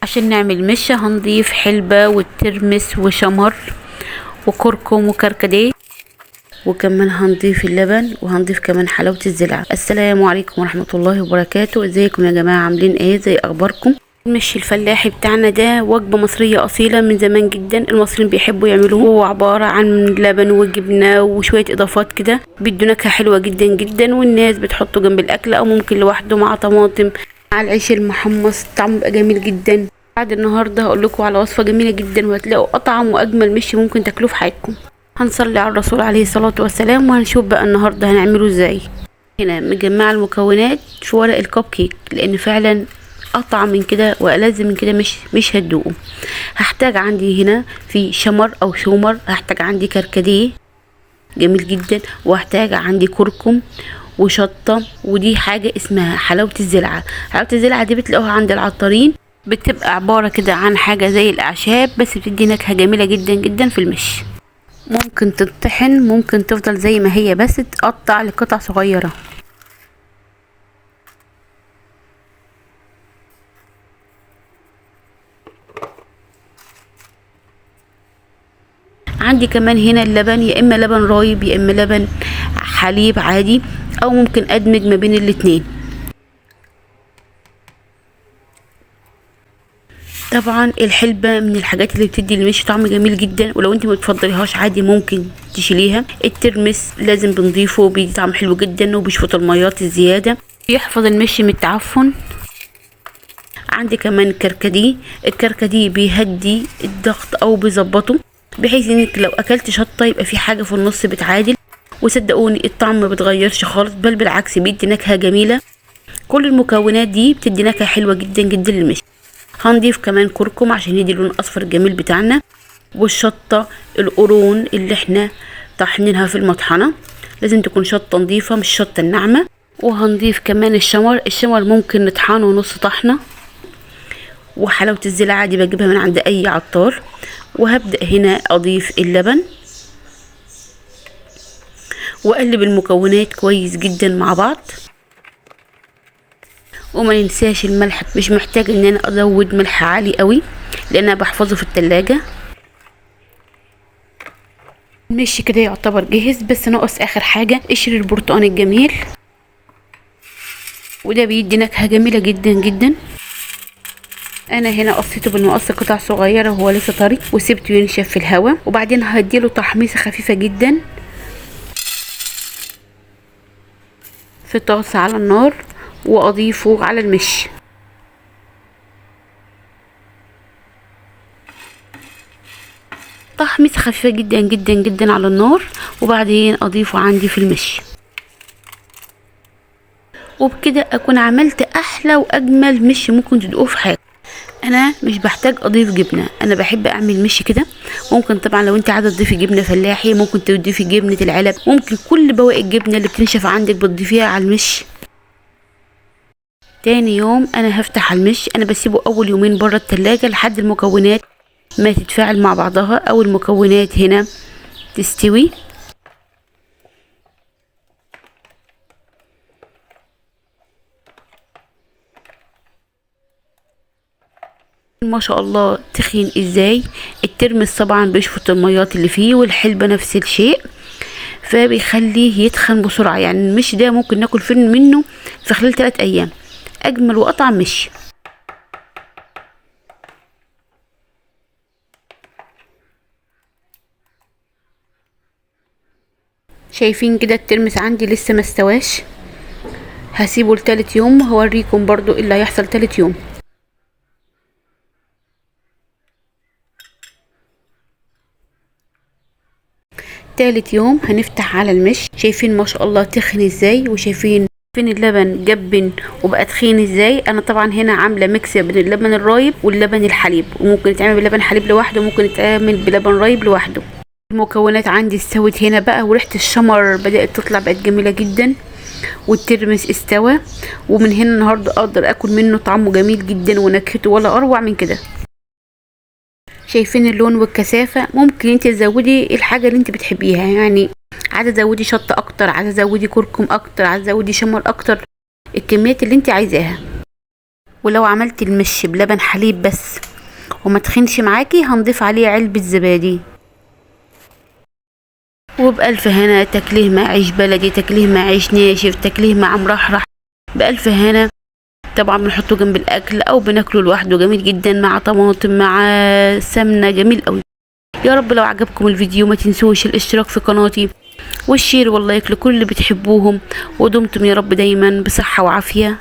عشان نعمل مشة هنضيف حلبة والترمس وشمر وكركم وكركديه، وكمان هنضيف اللبن، وهنضيف كمان حلاوة الزلعة. السلام عليكم ورحمة الله وبركاته. ازيكم يا جماعة، عاملين ايه؟ زي اخباركم؟ المش الفلاحي بتاعنا ده وجبة مصرية أصيلة من زمان جدا، المصريين بيحبوا يعملوه. هو عبارة عن لبن وجبنة وشوية إضافات كده، بيدوا نكهة حلوة جدا جدا، والناس بتحطه جنب الأكل أو ممكن لوحده مع طماطم مع العيش المحمص، طعمه بيبقى جميل جدا. بعد النهارده هقول لكم على وصفة جميلة جدا وهتلاقوا أطعم وأجمل مش ممكن تاكلوه في حياتكم. هنصلي على الرسول عليه الصلاة والسلام وهنشوف بقى النهارده هنعمله ازاي. هنا مجمعة المكونات في ورق الكب كيك، لأن فعلا اطعم من كده والذ من كده مش هتدوقه. هحتاج عندي هنا في شمر او شومر، هحتاج عندي كركديه جميل جدا، وهحتاج عندي كركم وشطه، ودي حاجة اسمها حلاوة الزلعه. حلاوة الزلعه دي بتلاقوها عند العطارين، بتبقى عبارة كده عن حاجة زي الاعشاب، بس بتدي نكهة جميلة جدا جدا في المش. ممكن تطحن، ممكن تفضل زي ما هي، بس تقطع لقطع صغيرة. عندي كمان هنا اللبن، يا اما لبن رايب يا اما لبن حليب عادي، او ممكن ادمج ما بين الاتنين. طبعا الحلبة من الحاجات اللي بتدي المش طعم جميل جدا، ولو انت ما بتفضليهاش عادي ممكن تشيليها. الترمس لازم بنضيفه، بيدي طعم حلو جدا وبيشفط الميات الزيادة، بيحفظ المش من التعفن. عندي كمان كركديه، الكركديه بيهدي الضغط او بيظبطه، بحيث انك لو اكلت شطه يبقى في حاجة في النص بتعادل. وصدقوني الطعم ما بيتغيرش خالص، بل بالعكس بيدي نكهة جميلة. كل المكونات دي بتدي نكهة حلوة جدا جدا للمش. هنضيف كمان كركم عشان يدي اللون الاصفر الجميل بتاعنا، والشطه القرون اللي احنا طحنينها في المطحنه، لازم تكون شطه نظيفة مش شطه الناعمة. وهنضيف كمان الشمر، الشمر ممكن نطحنه نص طحنه. وحلاوة الزلعه دي بجيبها من عند اي عطار. وهبدأ هنا اضيف اللبن واقلب المكونات كويس جدا مع بعض. وما ننساش الملح، مش محتاج ان انا ازود ملح عالي قوي لان انا بحفظه في التلاجة. ماشي كده يعتبر جاهز، بس ناقص اخر حاجة قشر البرتقال الجميل، وده بيدي نكهة جميلة جدا جدا. انا هنا قصيته بالمقص قطع صغيرة وهو لسه طري، وسبته ينشف في الهواء، وبعدين هديله تحميصه خفيفة جدا في طاسه على النار، واضيفه على المش. تحميصه خفيفة جدا جدا جدا على النار، وبعدين اضيفه عندي في المش. وبكده اكون عملت احلى واجمل مش ممكن تدوقوه في حياتكم. انا مش بحتاج اضيف جبنه، انا بحب اعمل مش كده. ممكن طبعا لو انت عايزه تضيفي جبنه فلاحي، ممكن تضيفي جبنه العلب، ممكن كل بواقي الجبنة اللي بتنشف عندك بتضيفيها على المش. تاني يوم انا هفتح على المش، انا بسيبه اول يومين بره التلاجة لحد المكونات ما تتفاعل مع بعضها، او المكونات هنا تستوي. ما شاء الله تخين ازاي. الترمس طبعا بيشفط الميات اللي فيه، والحلبة نفس الشيء، فبيخليه يتخن بسرعة. يعني المش ده ممكن ناكل منه في خلال 3 ايام. اجمل واطعم مش. شايفين كده الترمس عندي لسه ما استواش، هسيبه لتالت يوم وهوريكم برضو اللي هيحصل تالت يوم. تالت يوم هنفتح على المش. شايفين ما شاء الله تخن ازاي، وشايفين اللبن جبن وبقى تخين ازاي. انا طبعا هنا عامله mix بين اللبن الرايب واللبن الحليب، وممكن يتعمل بلبن حليب لوحده، وممكن يتعمل بلبن رايب لوحده. المكونات عندي استوت هنا بقى، وريحه الشمر بدات تطلع، بقت جميلة جدا، والترمس استوى. ومن هنا النهارده اقدر اكل منه، طعمه جميل جدا ونكهته ولا اروع من كده. شايفين اللون والكثافه. ممكن انت تزودي الحاجة اللي انت بتحبيها، يعني عايزه تزودي شطه اكتر، عايزه تزودي كركم اكتر، عايزه تزودي شمر اكتر، الكميات اللي انت عايزاها. ولو عملت المش بلبن حليب بس وما تخنش معاكي هنضيف عليه علبة زبادي. وبألف هنا. تاكليه مع عيش بلدي، تاكليه مع عيش ناشف، تاكليه مع مرحرح، بألف هنا. طبعا بنحطه جنب الاكل او بناكله لوحده، جميل جدا مع طماطم مع سمنه، جميل قوي. يا رب لو عجبكم الفيديو ما تنسوش الاشتراك في قناتي وال share وال like لكل اللي بتحبوهم، ودمتم يا رب دايما بصحة وعافيه.